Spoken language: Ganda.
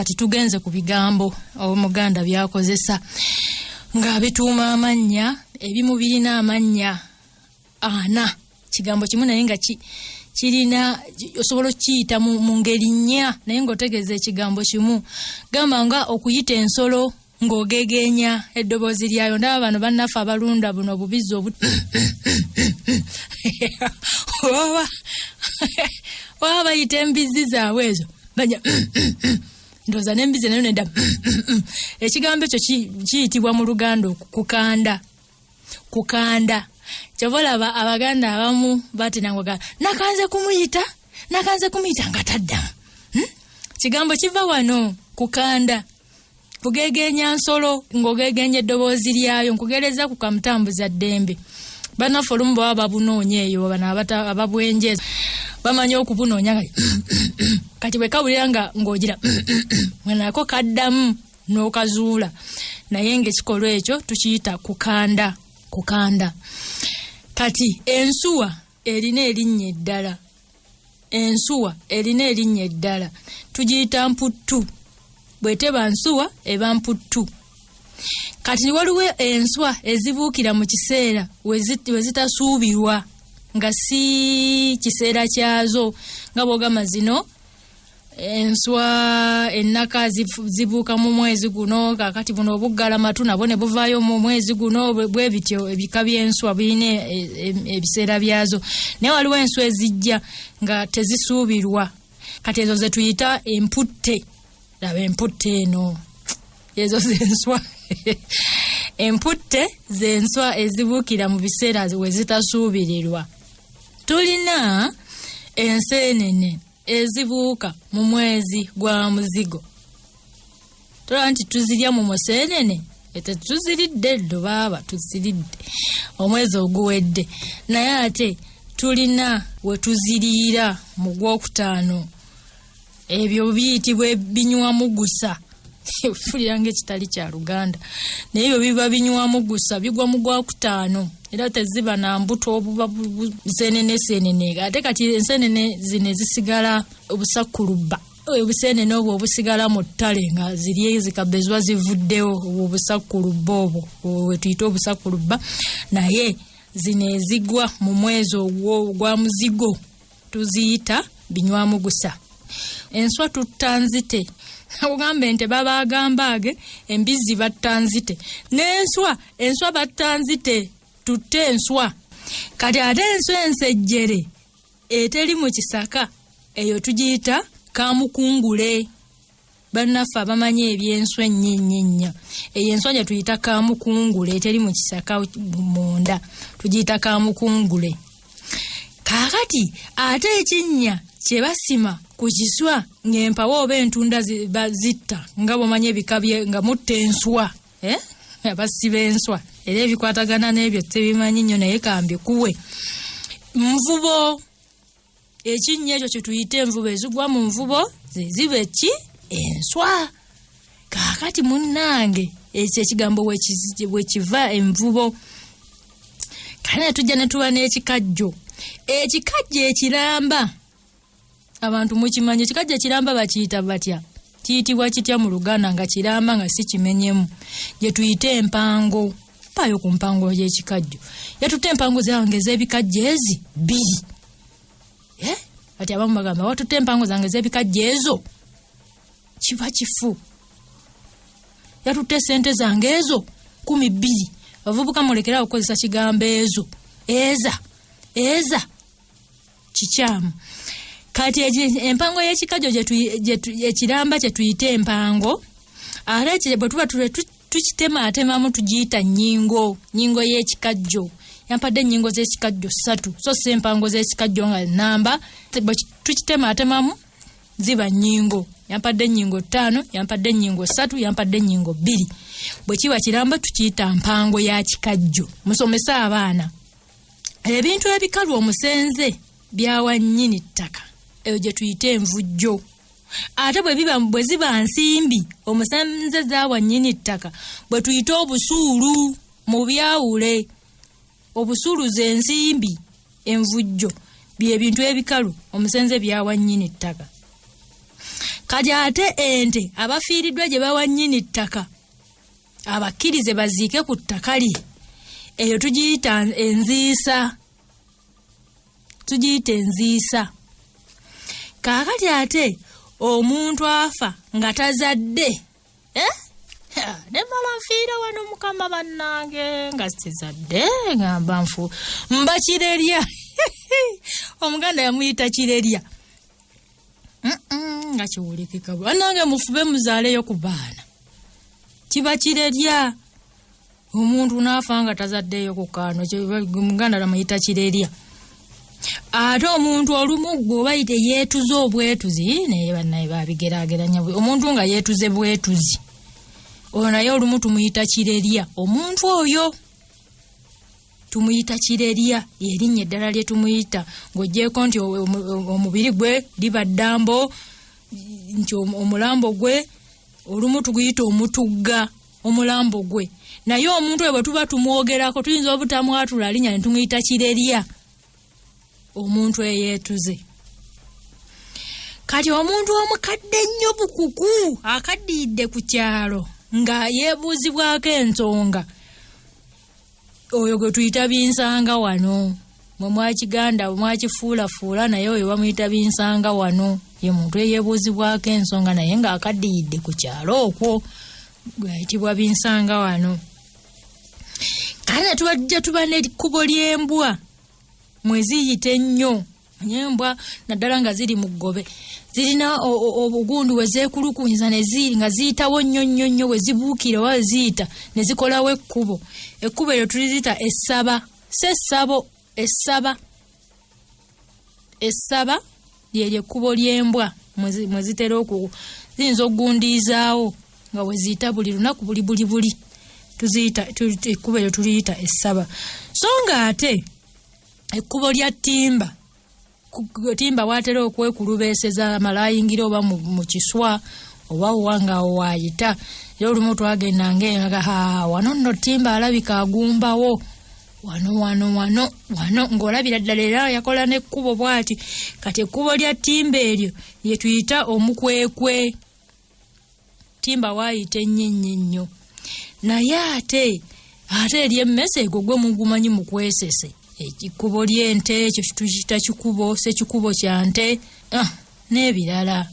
Kati tugenze ku bigambo Omuganda by'akozesa ng'abituuma amannya. Ebimu birina amannya ana, kigambo kimu naye nga kirina osobola okukiyita mu ngeri nnya naye ng'otegeeza ekigambo kimu. Gamba nga okuyita ensolo ng'ogegeenya eddoboozi lyayo. Ndaba bano bannaffe abalunda buno obubizi obu oba oba bayita embizzi zaabwe ezo baja ndowooza n'embizzi nayo nedda. Ekigambo ekyo kiyitibwa mu Luganda kukanda. Kukanda kyova olaba Abaganda abamu batinangwaga nakanze kumuyita, nakanze kumuyita nga taddamu. Kigambo kiva wano, kukanda, kugegenya nsolo ng'ogegenya eddoboozi lyayo. Nkugereza ku kamutambuza ddembe. Bannaffe olumu baba babunoonya eyo, bano ababwenje bamanyi okubunoonya. Kati bwe kawulira nga ng'ogira nako kaddamu n'okazuula, naye ng'ekikolwa ekyo tukiyita kukanda. Kukanda. Kati ensuwa erina erinnya eddala. Ensuwa erina erinnya eddala, tugiyita mputtu. Bweteba nsuwa eba mputtu. Kati waliwo enswa ezibuukira mu kiseera we zitasuubirwa, nga si kiseera kyazo, nga bwogamba zino enswa ennaka zibuuka mu mwezi guno, kakati buno obuggalamatu nabwo ne buvaayo mu mwezi guno. Bwe bityo ebika by'enswa birina ebiseera byazo, naye waliwo enswa ezijja nga tezisuubirwa. Kati ezo ze tuyita emputte. Laba emputte eno, ezo zenswa. Emputte zenswa ezibuukira mu biseera we zitasuubirirwa. Tulina enseenene ezibuuka mu mwezi gwa muzigo. Tolaba nti tuzirya mu museenene? Tetuziridde ddo baaba, tuziridde omwezi oguwedde, naye ate tulina we tuziriira mu gwokutaano. Ebyo biyitibwa binywamugusa. Mpulira ngaekitali kya Luganda, naye ebyo biba binywamugusa, bigwa mu gwakutaano, era teziba na mbuto, obuba busenene senene. Ate kati ensenene zino ezisigala obusakkulubba, obusenene obwo obusigala mu ttale nga ziri zikabbe ziba zivuddewo, obwo obusakkulubba, obwo wetuyita obusakkulubba. Naye zino ezigwa mu mwezi ogwa muzigo tuziyita binywamugusa. Enswa tutta nzite. Akugamba ente babagamba age, embizzi batta nzite, n'enswa, enswa batta nzite, tutte enswa. Kati ate enswa ensejjere eteri mu kisaka, eyo tugiyita kamukungule. Bannaffe abamanyi ebyenswa ennyo ennyo ennyo, eyo enswa gye tuyita kamukungule eteri mu kisaka munda tugiyita kamukungule. Kaakati ate ekinnya kye basima ku kiswa ng'empawo oba entunda zitta, nga bw'omanyi ebika bye nga mutta enswa, eh? Abasiba enswa era ebikwatagana n'ebyo tebimanyi nnyo, naye kambikuwe. Nvubo, ekinnya ekyo kyetuyita envubo, ezigwa mu nvubo zeziba eki enswa. Kaakati munnange, ekyo ekigambo bwekiva, envubo. Kale netujja ne tuba n'ekikajjo. Ekikajjo ekiramba abantu mukimanyi? Ekikajjo ekiramba bakiyita batya? Kiyitibwa kitya mu Luganda nga kiramba, nga si kimenyemu? Gye tuyita empango. Paayo ku mpango y'ekikajjo. Yatutte empango zange ez'ebikajjo ezi bbiri. Eh? Kati abamu bagamba watutte empango zange ez'ebikajjo ezo, kiba kifu. Yatutte sente zange ezo 12. Abavubuka mulekerawo okukozesa kigambo ezo, eza, eza kikyamu. Kati empango y'ekikajjo ekiramba kye tuyita empango, ate bwe tuba tukitemaatemamu tugiyita nnyingo, nnyingo y'ekikajjo. Yampadde ennyingo z'ekikajjo ssatu, so si empango z'ekikajjo nga namba. Bwe tukitemaatemamu ziba nnyingo. Yampadde ennyingo ttaano, yampadde ennyingo ssatu, yampadde ennyingo bbiri. Bwe kiba kiramba tukiyita mpango ya kikajjo. Musomese abaana. Ebintu ebikalu omusenze byawa nnyini ttaka, eyo gye tuyita envujjo. Ate bwe ziba nsimbi omusenze zaawa nnyini ttaka, bwe tuyita obusuulu. Mu byawule, obusuulu ze nsimbi, envujjo bye bintu ebikalu omusenze byawa nnyini ttaka. Kati ate ente abafiiriddwa gye bawa nnyini ttaka abakkirize baziike ku ttaka lye, eyo tugiyita enziisa, tugiyita enziisa. Kaakati ate omuntu afa nga tazadde, eh? Nemala nfiira wano mukama bannange nga sizadde, ngamba nfu mba kirerya. Omuganda yamuyita kirerya nga kiwulikika. Bannange mufube muzaaleyo ku baana, kiba kirerya omuntu n'afa nga tazaddeyo ku kaano, omuganda lamuyita kirerya. Ate omuntu olumu gwe oba yeetuze obwetuzi, naye bannaye babigeraageranya, omuntu nga yeetuze bwetuzi oyo naye olumu tumuyita kirerya. Omuntu oyo tumuyita kirerya, lyerinnya eddala lye tumuyita, ng'ogyeko nti omubiri gwe liba ddambo, nti omulambo gwe olumu tuguyita omutugga, omulambo gwe. Naye omuntu oyo bwe tuba tumwogerako tuyinza obutamwatula linnya ne tumuyita kirerya, omuntu eyeetuze. Kati omuntu omukadde ennyo bukuku akaddiyidde ku kyalo nga yeebuuzibwako ensonga, oyo gwe tuyita binsanga wano. Mwe mwakiganda mwakifuulafuula, naye oyo bamuyita binsanga wano, ye muntu eyeebuuzibwako ensonga naye ng'akaddiyidde ku kyalo okwo, gwayitibwa binsanga wano. Kale ne tubajja tuba n'ekkubo ly'embwa mwe ziyita ennyo. Manye embwa naddala nga ziri mu ggobe zirina obugundi we zeekulukunyiza ne nga ziyitawo nnyo nnyo nnyo, we zibuukira oba we ziyita ne zikolawo ekkubo. Ekkubo eryo tuliziyita essaba, si essabo, essaba. Essaba lyeryo ekkubo ly'embwa mwe zitera oku ziyinza okugundiizaawo nga we ziyita buli lunaku buli buli buli, tuziyita ekkubo eryo tuliyita essaba. So nga ate ekkubo lya ttimba, timba watera okwekulubeeseza amala ayingira oba mu kiswa oba wa nga waayita. Era olumu twagendanga nga wano nno ttimba alabika agumbawo wano wano wano wano, ng'olabira ddala era yakola n'ekkubo bw'ati. Kati ekkubo lya ttimba eryo lye tuyita omukwekwe, timba waayita ennyo ennyo ennyo. Naye ate ery'emmese egwo gwe mugumanyi mukwesese, ekkubo ly'ente ekyo tukiyita kikubo, sekikubo kya nte, n'ebirala.